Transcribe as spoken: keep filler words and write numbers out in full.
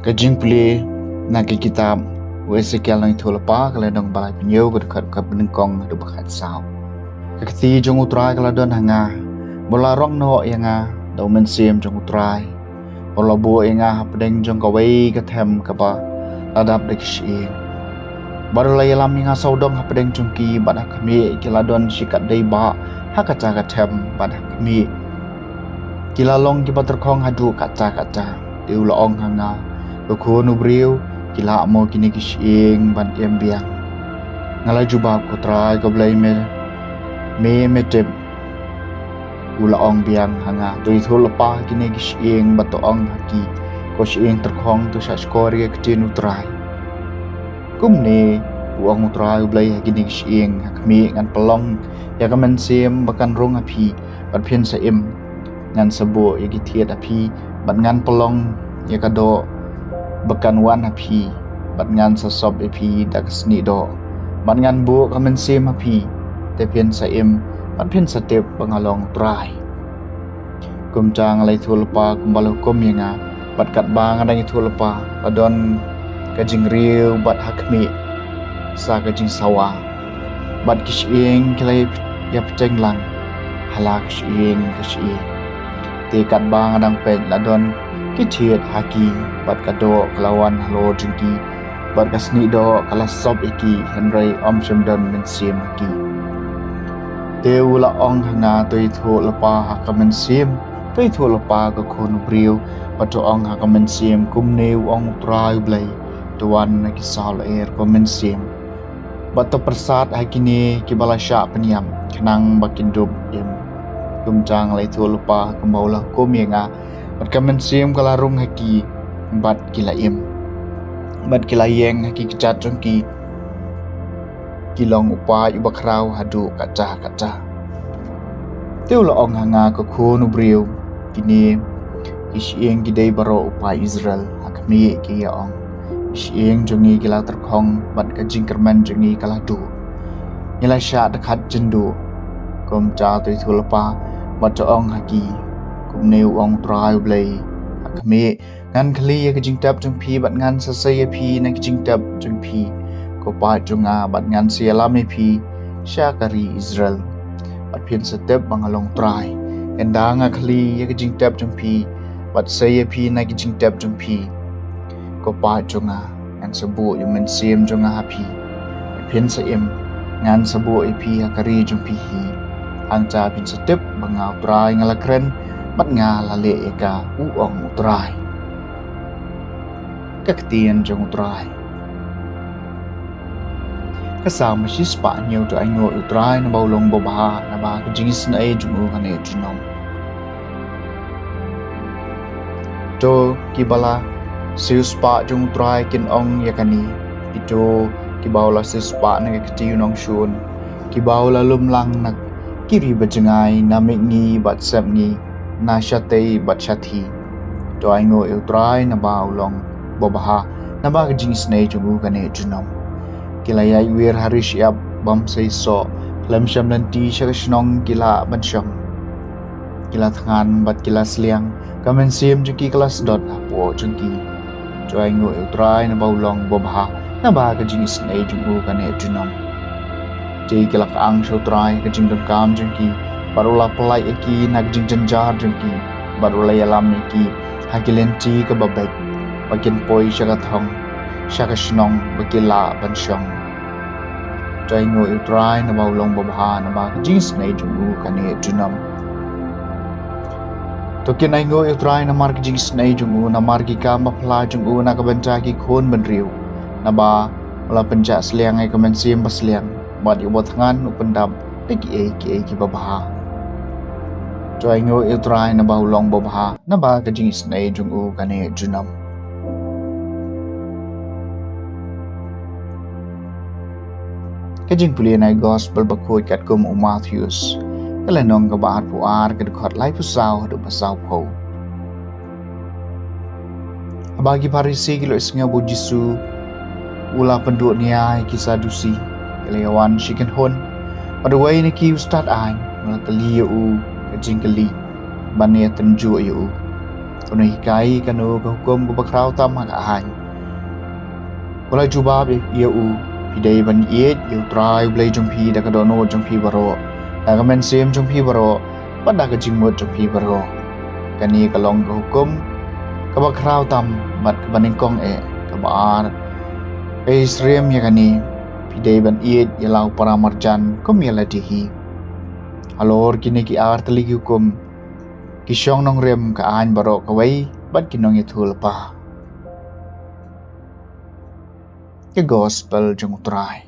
Ka jingpule na ka kitab u Esekiel nongïathuhlypa, ka lynnong ba laiphew hynñiew, ka dkhot kaba nyngkong haduh ba khatsaw. Ka kti jong U Trai ka la don ha nga, ba la rong noh ïa nga da U Mynsiem jong U Trai, ba la buh ïa nga hapdeng jong kawei ka them kaba la dap da ki shyieng, bad u la ïalam ïa nga sawdong hapdeng jong ki, bad ha khmih ki la don shikatdei bah ha kata ka them, bad ha khmih ki la long kiba tyrkhong haduh katta katta. Te u la ong ha nga, ko khun u briew, ki lah mo kine ki shyieng ban im biang? Nga la jubab, ko Trai, ko Blei me, me, me tip. U la ong biang ha nga, to ïathuhlypa ha kine ki shyieng bad to ong ha ki, ko shyieng tyrkhong, to shahshkor ïa ka ktien U Trai. Kumne u ong U Trai U Blei ha kine ki shyieng, ha khmih ngan pynlong ïa ka mynsiem ba kan rung ha phi, bad phin sa im. Ngan sa buh ïa ki thied ha phi, bad ngan pynlong ïa ka doh ba kan wan ha phi, bad ngan sa sop ïa phi da ka snieh doh, bad ngan buh ka mynsiem ha phi, te phin sa im, bad phin sa tip ba nga long U Trai. Kumta nga la ïathuhlypa kumba la hukum ïa nga, bad katba nga dang ïathuhlypa, la don ka jingriew bad ha khmih sa ka jingsawa, bad ki shyieng ki la ïapteng lang ha la ka shyieng ka shyieng. Te katba nga dang peit, la don ki thied ha ki, bad ka doh ka la wan halor jong ki, bad ka snieh doh ka la sop ïa ki, hynrei ym shym don mynsiem ha ki. Te u la ong ha nga, to ïathuhlypa ha ka mynsiem, to ïathuhlypa, ko khun u briew, bad to ong ha ka mynsiem, kumne u ong U Trai U Blei, to wan na ki saw lyer, ko mynsiem, bad to pyrsad ha kine kiba la shah pynïap, khnang ba kin dup im. Kumta nga la ïathuhlypa kumba u la hukum ïa nga, bad ka mynsiem ka la rung ha ki, bad ki la im, bad ki la ïeng ha ki kjat jong ki, ki long u paid uba khraw haduh katta katta. Te u la ong ha nga, ko khun u briew, kine ki shyieng ki dei baroh u paid Israel. Ha khmih ki ïa ong, ki shyieng jong ngi ki la tyrkhong, bad ka jingkyrmen jong ngi ka la duh. Ngi la shah dkhat jynduh. Kumta to ïathuhlypa bad to ong ha ki, kumne u ong U Trai U Blei, ha khmih ngan khlieh ïa ka jingtep jong phi, bad ngan sa sei ïa phi na ka jingtep jong phi, ko paid jong nga, bad ngan sa ïalam ïa phi sha ka ri Israel, bad phin sa tip ba nga long U Trai. Ynda nga khlieh ïa ka jingtep jong phi, bad sei ïa phi na ka jingtep jong phi, ko paid jong nga, ngan sa buh ïa U Mynsiem jong nga ha phi, bad phin sa im. Ngan sa buh ïa phi ha ka ri jong phi hi. Hangta phin sa tip ba nga U Trai nga la kren, bad nga la leh ïa ka, u ong U Trai. Ka ktien jong U Trai. Ka Salm shispah hynñiew. To ainguh ïa U Trai naba u long babha, naba ka jingisynei jong u ka neh junom. To kiba la siewspah jong U Trai kin ong ïa kane, kito kiba u la siewspah na ka kti u nongshun, kiba u la lum lang na ki ri bajngai, na mihngi bad sepngi, na shatei bad shathie. To ainguh ïa U Trai naba u long babha, naba ka jingisynei jong u ka neh junom. Ki la ïaid wir ha ri shyiap bym sei soh, khlem shym lynti sha ka shnong ki lah ban shong. Ki la thngan bad ki la sliang, ka mynsiem jong ki ka la sdot hapoh jong ki. To ainguh ïa U Trai naba u long babha, naba ka jingisynei jong u ka neh junom. Te ki la kyang sha U Trai ha ka jingdonkam jong ki, bad u la pyllait ïa ki na ka jingjynjar jong ki, bad u la ïalam ïa ki ha ki lynti kaba beit, ba kin poi sha ka thong, sha ka shnong ba ki lah ban shong. To ainguh ïa U Trai naba u long babha, naba ka jingisynei jong u ka neh junom. To kin ainguh ïa U Trai namar ka jingisynei jong u, namar ki kam baphla jong u na ka bynta ki khun bynriew, naba u la pynjah sliang ïa ka mynsiem basliang, bad ïa uba thngan u pyndap da kiei kiei kiba bha. To ainguh ïa U Trai naba u long babha, naba ka jingisynei jong u ka neh junom. Ka jingpule na ka Gospel bakhuid katkum u Mathaios, ka lynnong kaba arphew ar, ka dkhot laiphew saw haduh ba sawphew. Haba ki Pharisi ki la ïohsngew ba u Jisu u la pynduh nia ïa ki Sadusi, ki la ïawan shi kynhun. Bad uwei na ki, u stad aiñ, u la kylli ïa u ka jingkylli, ban ïatynjuh ïa u. Kano hikai, kano ka hukum kaba khraw tam ha ka aiñ? Ba la jubab ïa u: Phi dei ban ïeit ïa U Trai U Blei jong phi da ka dohnud jong phi baroh, da ka mynsiem jong phi baroh, bad da ka jingmut jong phi baroh. Kane ka long ka hukum kaba khraw tam bad kaba nyngkong eh. Kaba ar, ka isyriem ïa kane: Phi dei ban ïeit ïa la u para marjan kum ïa lade hi. Halor kine ki ar tylli ki hukum ki shong nongrim ka aiñ baroh kawei bad ki nongïathuhlypa. Ka Gospel jong U Trai.